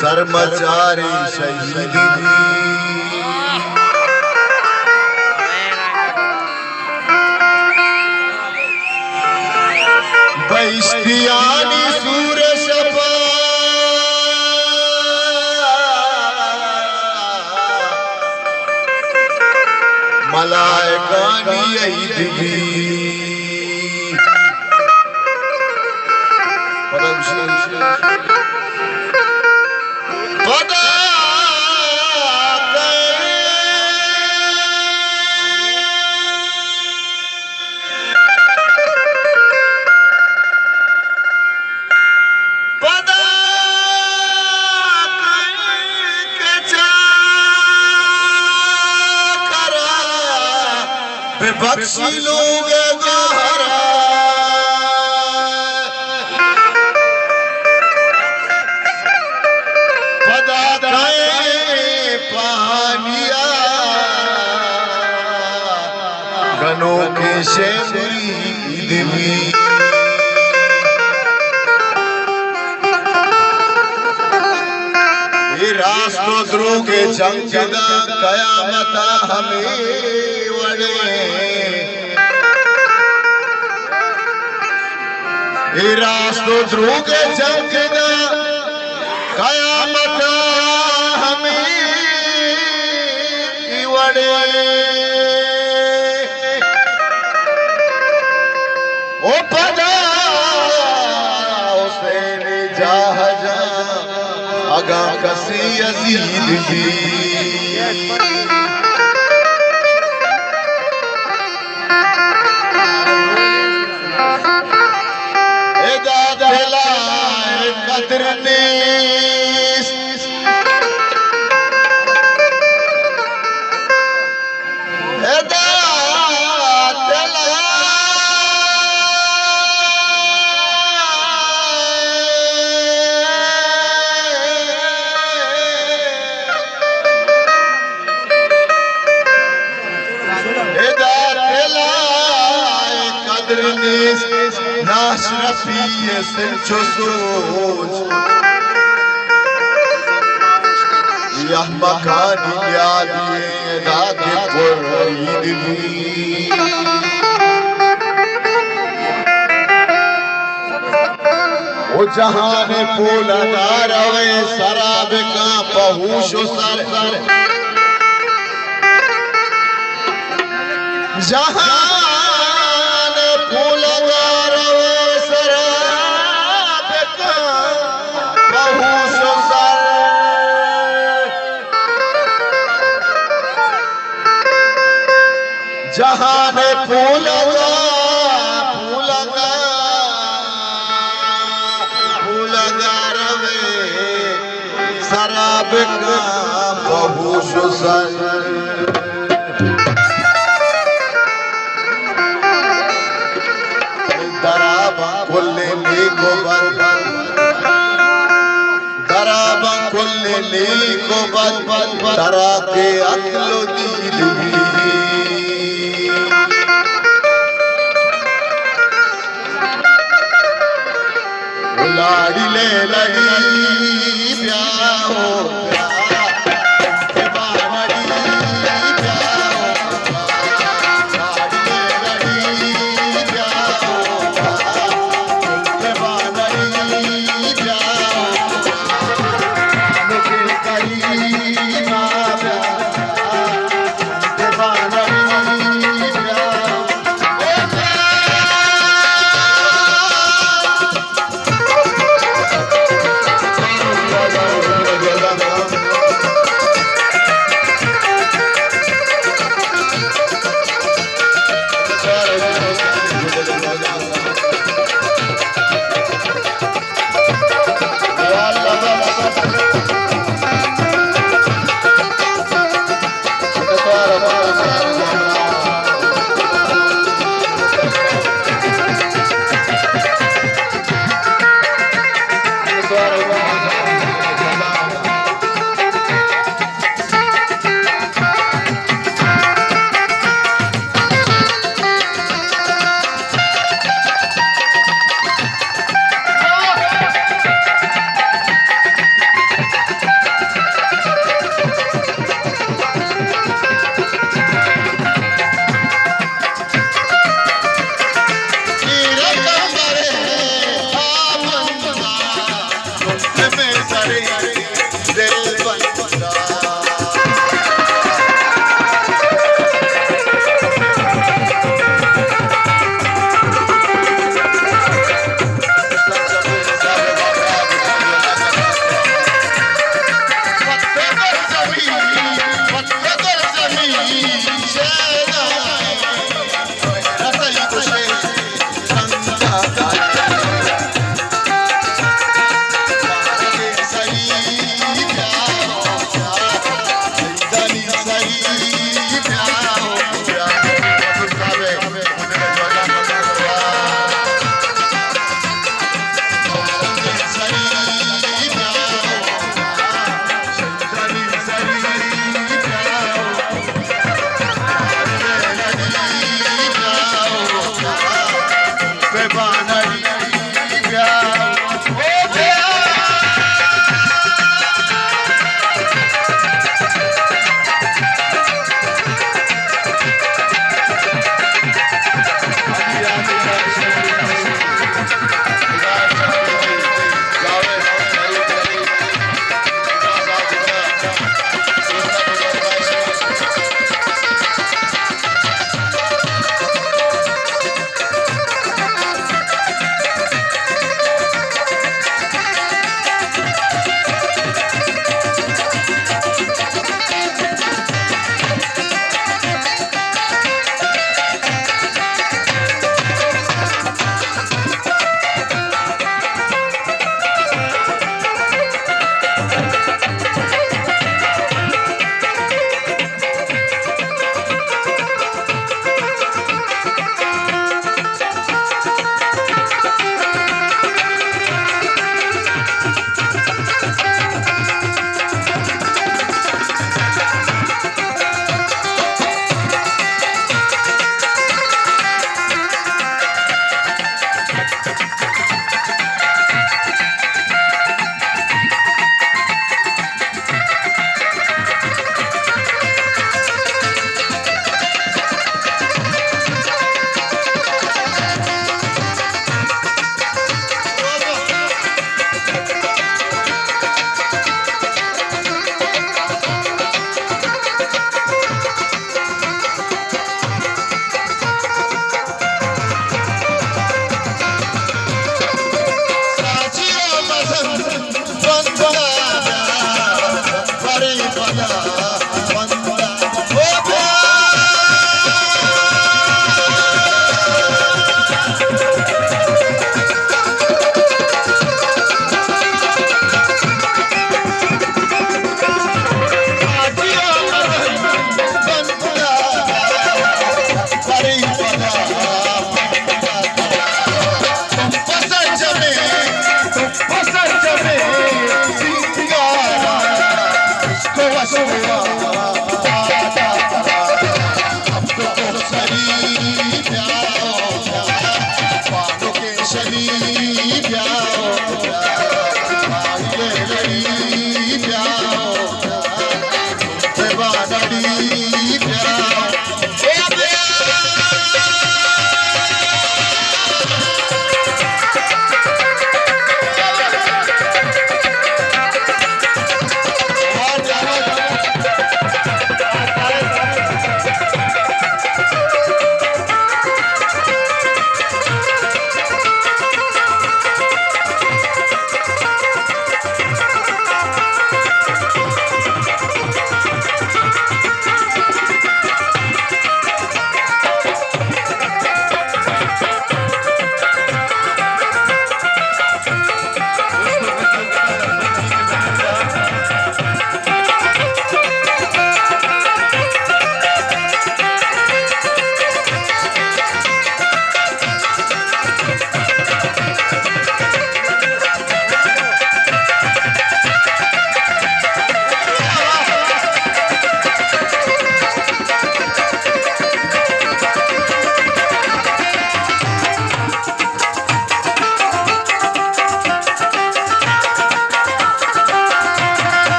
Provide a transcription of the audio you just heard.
سرمچاری شہید بی۔ بہشتیانی سور شپا ملائکانی عید بی۔ پدا گوشی، پدا پدا کئے کہ چاکرا بہ بخشی لوگ گوہرا۔ پدا کئے پہانیا گنوکیں شے مرید بی۔ اے راست و دروگ جنگ داں قیامتا ہمے وڑیں۔ اے راست و دروگ جنگ داں قیامتا ہمے وڑیں۔ او پدا حسین جاہ جاں اگاں کسی عزیز بی۔ ادا دل ءِ قدر نیست۔ ادا دل ءِ ادا دل ءِ قدر نیست، ناشرفی ءِ سنچ و سوج۔ اے احمقانی نیادی ادا کہ پر عید بی۔ او جہان ءِ پولگا روئے سرا بکاں پہ ہوش و سر۔ جہان ءِ پولگا روئے سرا بکاں پہ ہوش و سر۔ جہان ءِ پولگا، پولگا، پولگا روئے سرا بکاں پہ ہوش و سر۔ دراباں کل نیک و بد، دراباں کل نیک و بد، ترا کہ عقل و دید بی۔ او لاڑی لیلڑی بیا ہو، بیا۔